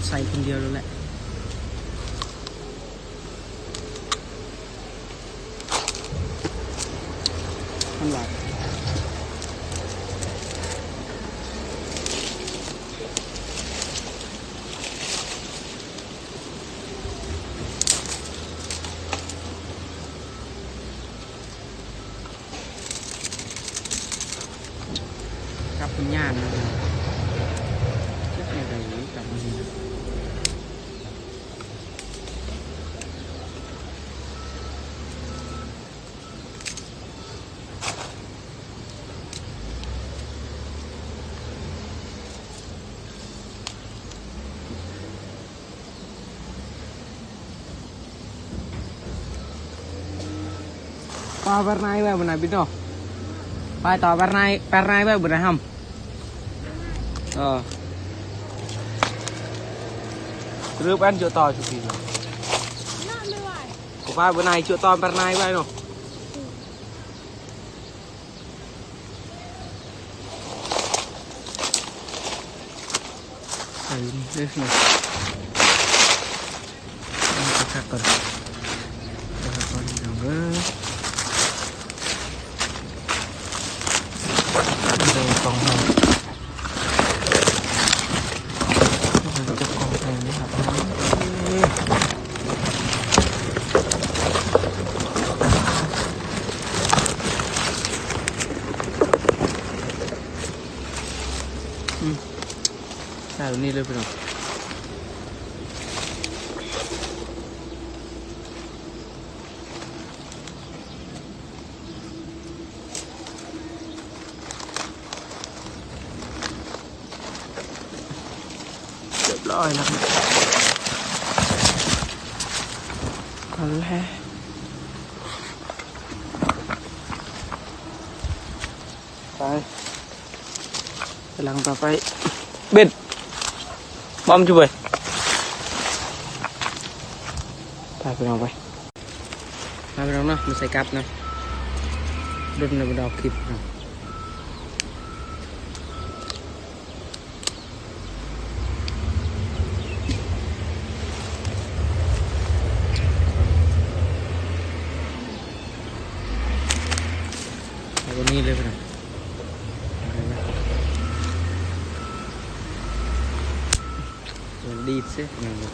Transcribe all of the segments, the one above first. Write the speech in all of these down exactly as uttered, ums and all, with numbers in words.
ใส่คนเดียวเลยแหละ มันหวาน ครับคุณย่านะ เก็บอะไรกลับมาเนี่ย Pa, pernah iba benar bido. Pa, to pernah, pernah iba benar ham. Oh. Terus kan juk to suki. Ko pa benar juk to pernah iba no. Ayun, ayun na. Ayun, kakakon. Kakakon, kakakon. Ayun, pang-, ayun, kakakon, ayun, kakakon. อืม ใส่แบบนี้เลยพี่น้อง เรียบร้อยแล้วครับ เอาแล้ว ไป ไปหลังต่อไป เบ็ด บอมจุ๊บเว้ย ไป ไปลองไป มาไปลองเนาะ มาใส่กับเนาะ รุ่นในบรรดาคลิปเนาะ เอาตัวนี้เลยพี่น้อง มันดีดเสีย เนาะ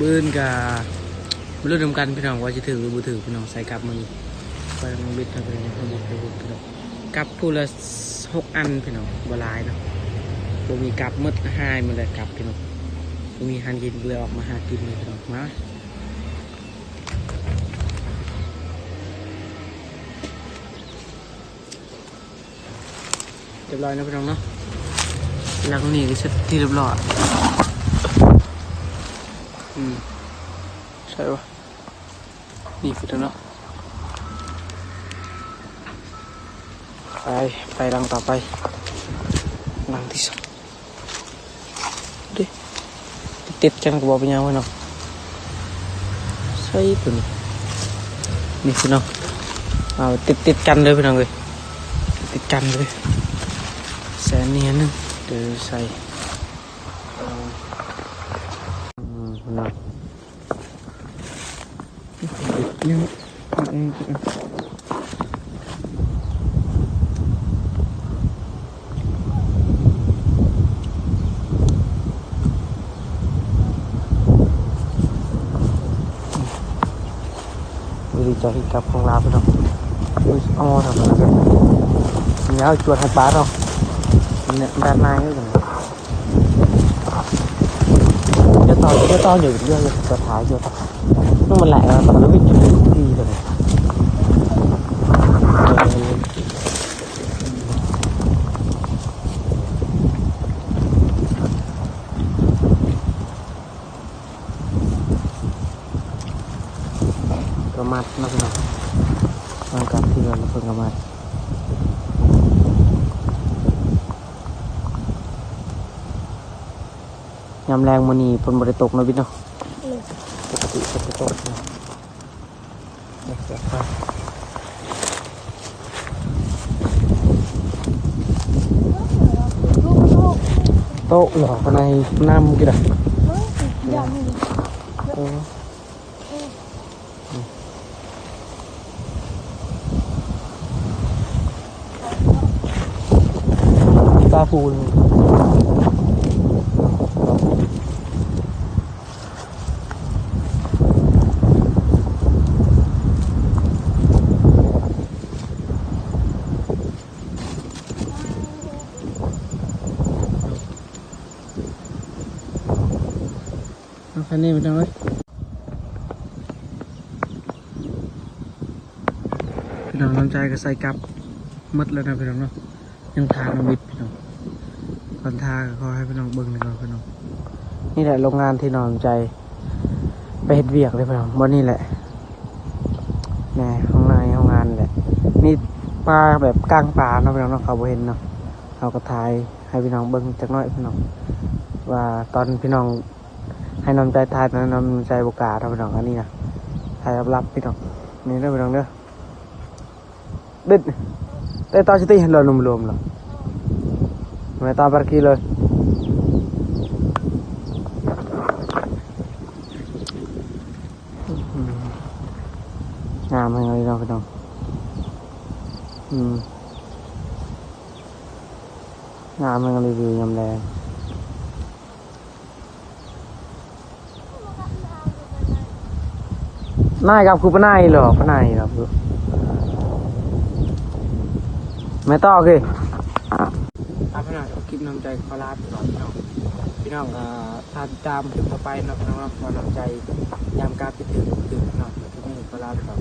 มื้ออื่นก็บ่รู้นำกันพี่น้อง ว่าสิถืกหรือบ่ถืกพี่น้อง ใส่กับมื้อนี้ ไปนำบิดเนาะพี่น้อง เฮาบิดไปพุ้นพี่น้อง กับผู้ละหกอันพี่น้อง บ่หลายเนาะ บ่มีกับ หมดหายหมดแล้วกับพี่น้อง บ่มีหากินเลย ออกมาหากินเลยพี่น้อง มา เรียบร้อยนะพี่น้องเนาะ หลังนี้ก็เสร็จที่เรียบร้อย อืม ใช่ปะ นี่พี่น้องเนาะ ไป ไปหลังต่อไป หลังที่สอง เด้ ติดๆกันก็บ่เป็นหยังเว้ยเนาะ ใส่ตัวนี้ นี่พี่น้อง เอาติดๆกันเลยพี่น้องเอ้ย ติดๆกันเลย ใส่อันนี้อันหนึ่ง เดี๋ยวใส่ อืม นะ ยัง เอาเอง วิธีจอดที่กลับของลาวพี่น้อง อุ้ย อ๋อ ทำอะไรกัน เนี่ย จวดให้ปลาเนาะ เนี่ย ด้านในก็อย่างนี้ เดี๋ยวต่อ เดี๋ยวต่อ เดี๋ยว เดี๋ยว เดี๋ยว ตัวท้าย เดี๋ยวต่อ นี่มันแหละ เออ ตอนนี้วิ่งอยู่ที่เลย เออ ก็มัดนะพี่น้อง หลังจากที่เราเพิ่งกลับมา ยามแลงมื้อนี้ฝนบ่ได้ตกเนาะบิดเนาะ ปกติฝนจะตกนะ โต๊ะเหรอ ข้างในน้ำกี่ดอก เออ ตาฟูเลย เอาคันนี้ไปทางไหน พี่น้องน้ำใจก็ใส่กลับหมดแล้วนะพี่น้องเนาะ ยังทาน้ำบิดพี่น้อง ก่อนทาก็ขอให้พี่น้องเบิ่งหน่อยก่อนพี่น้อง นี่แหละโรงงานที่น้องใจไปเฮ็ดเวียกเลยพี่น้อง บ่นี่แหละ แหน่ ข้างในโรงงานแหละ มีปลาแบบกลางป่าเนาะพี่น้องเนาะ เขาบ่เห็นเนาะ เขาก็ถ่ายให้พี่น้องเบิ่งจักหน่อยพี่น้อง ว่าตอนพี่น้องให้น้องใจถ่ายตอนนั้นน้องใจบ่กล้าเนาะพี่น้อง อันนี้นะ ถ่ายลับๆพี่น้อง นี่เด้อพี่น้องเด้อ เด็ด เด็ดตาสิติ ลอยหนุ่มๆ เหรอ ไม่ตาปาร์กีเลย อืม งามแฮงเลยเนาะพี่น้อง อืม งามแฮงเลยวิวยามแลง นายครับ คือปะนายเหรอ ปะนายครับ ไม่ต้อง โอเค ครับพี่น้อง คลิปน้องใจขอลาไปก่อนพี่น้อง พี่น้องก็ถ้าติดตามคลิปต่อไปเนาะพี่น้องเนาะ ว่าน้องใจยามกาคิดถึงคิดถึงเนาะ คลิปนี้ขอลาไปก่อน